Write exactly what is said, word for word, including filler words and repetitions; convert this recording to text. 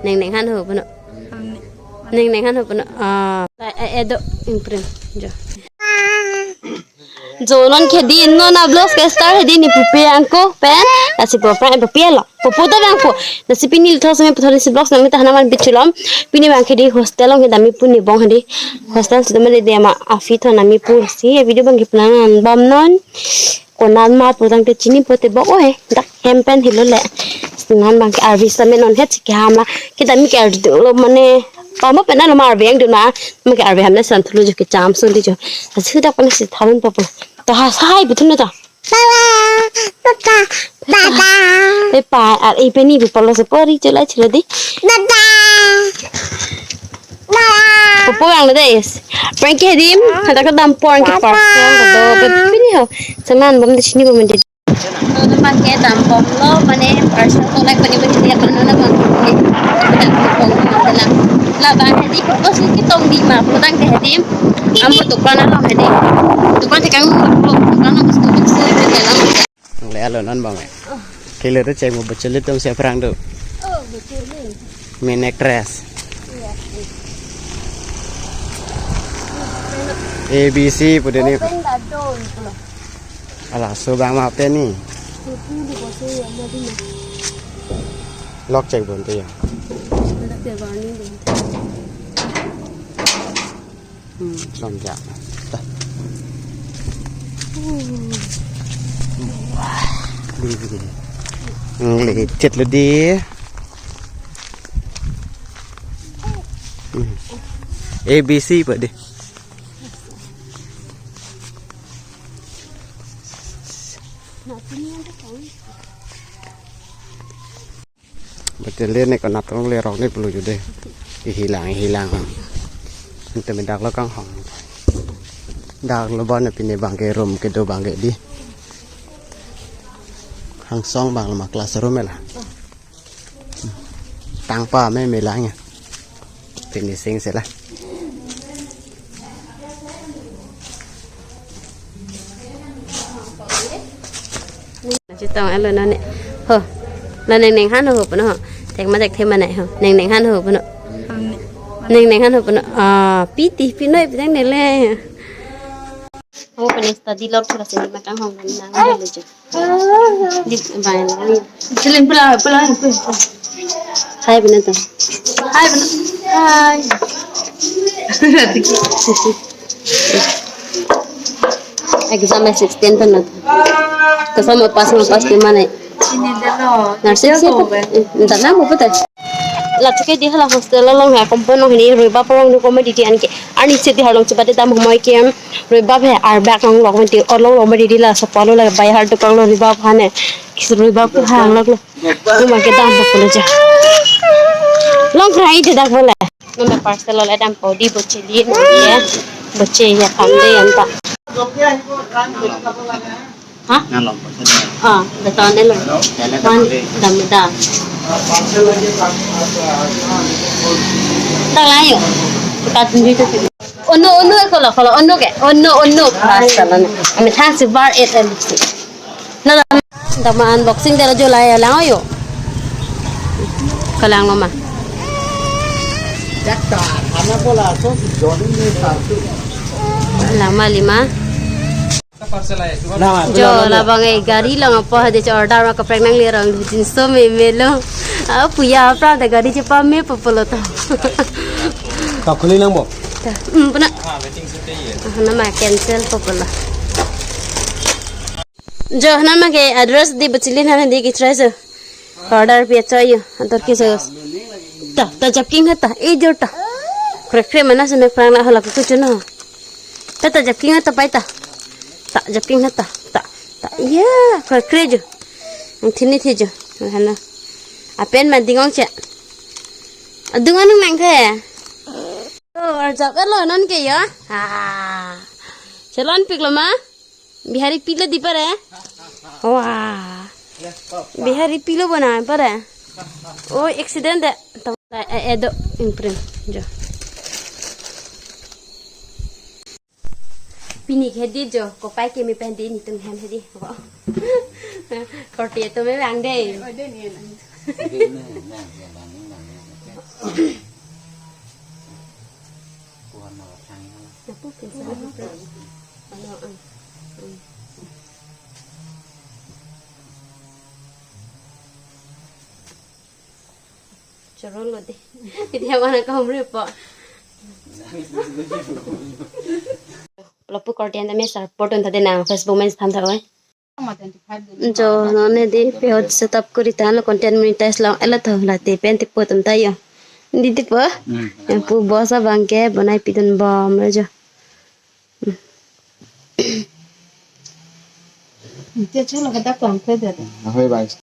Neng neng han ho puno. Neng neng han ho puno. Ah, eh, eh, do imprint. Jo. Jo non ke di non a vlogs ke start hedi ne pupe angko pen. Lasi po pran pupe lo. Pupu ta bang po. Lasi pini lithos me puthor si vlogs nang ta hana man bichulom. Pini bang ke di hostel along ke dami puni bong hedi. Hostel si dami de ama afi thon ami pu si video bang ke penang bom non. Konat ma putangte chini pote bo oe. Dak hem pen hilo le. Sinan bang ke arvi same non het si ke hamla. Kita mi ke arvi lo mane. Pama pen lo ma arvi angdun ma. Ma ke arvi hamle san thulu jo ke cham so di jo. Asi dak pen si thalun papo. To ha sai butun to. Baba, baba, baba. E pa, ar e peni bi polo se pori chelai chila di. Baba. Pupu ang le des. Prank ke dim, kata ke dam pon ke parcel do be pini ho. Seman bom de chini bom de. Teman ke dam bom lo mane parcel to like pani pani ya kan na bang. La bang hedi ko si kitong di ma putangte hedi. Amo dukan along hedi. Dukan te kang dukan along ko si ke la. Ang le alo non bang eh. Kilo tu cek mo bocor le tong siapa orang tu. Oh, bocor le. Main actress. Iya. A B C pu de ni. Open the door, pulo. Ala, so bang ma pen ni. Itu di bocor ya, mati ya. Lock cek bon tu ya. Ada dia bani deh. Hmm, sonja. Tah. Di, di. Ngelichit lo di. Hmm. A B C pu de. Betul le ne konat tong le rok ne pulu jude. Ihilang, ihilang. Ante me dak lo kanghong. Dak lo bon pine bang ke room kedo bang ke di. Hangsong bang lo ma classroom la. Tangpa me me lang ya. Finishing sila. Chetong alo nane. Ho. La neng neng han ho puno ho. Thek ma thekthe ma nai ho. Neng neng han ho puno. Neng neng han ho puno. Ah, piti pinoi pitang ne le. Ho puno study lok thura sini ma kanghong nang le jo. Di bai lo. Selim pula pula. Hai puno to. Hai puno. Hai. Exam sixteen to na. Kasam pass ma pass ke mane. Ini dalo. Nursing sih. Entah nama apa teh. La chike di hala hostel along ha compound along hini ruiba porong du comedy di anke. Ani si di halong chibade dam humoi ke ruiba he arbak along lok menti along lok menti di la sapalo la bai har dukang lo ruiba hane. Kis ruiba pu hang lok lo. Uma ke dam bapalo ja. Long krai de dak bole. Nonda parcel lo le dam podi bocheli no ye. Boche ya kam de yanta. Ha? Nalong. Ah, betul ne lo. Wan dam da. Tang layo. Kat ni tu. Ono ono ko lo ko lo ono ke. Ono ono parcel ne. Ami thang si bar et el si. Na dam dam unboxing dela jo lai lang yo. Kalang mama. Jakta, ana bola so jodi ni sartu. Lama lima. Jo labang e gari lang apa hade order ma kaprek nang lerang jinso me melo. Ah, puya pra da gari chepa me popolo to. Kakuli nang bo. Hmm, puna. Ah, nama cancel popolo. Jo nama ke address di bachilin hana di kichrai so. Order pi achoyo, ator kiso. Ta, ta japking hata, e jor ta. Krekre mana sene prang na hala kukuchuno. Ta, ta japking hata pai ta. Ta japking hata, ta, ta. Iya, krekre jo. Ang thini thi jo. Hana. Apen ma dingong che. Adung anung nang the. Oh, arjap elo non ke ya. Ah. Chelon pik lo ma. Bihari pilo di pare? Wah. Bihari pilo bona pare? Oh, accident de. Tam-, eh, eh, do imprint. Jo. Pini ke di jo, kopai ke mi pen di ni tum hem hedi. Wah. Korte to me bang de. Oh, de ni. Ini, nah, ya, bang, bang, bang. Puan no thang ya. Napu pinsa na puan. Ano ang. Hmm. Choro lo de. Pidi abang nangkahumri po. Lapu korte anta me sir photo anta de nang Facebook men tham tha oi. Jo non ne di pehot setup kuri tanglo content monetize long ela tho late pen ti po tum ta yo. Di di po. Hmm. Yang pu boss abang ke bonai pidun bom lo jo. Hmm. Dia chala kada pang ke dia. Ahoy, bye.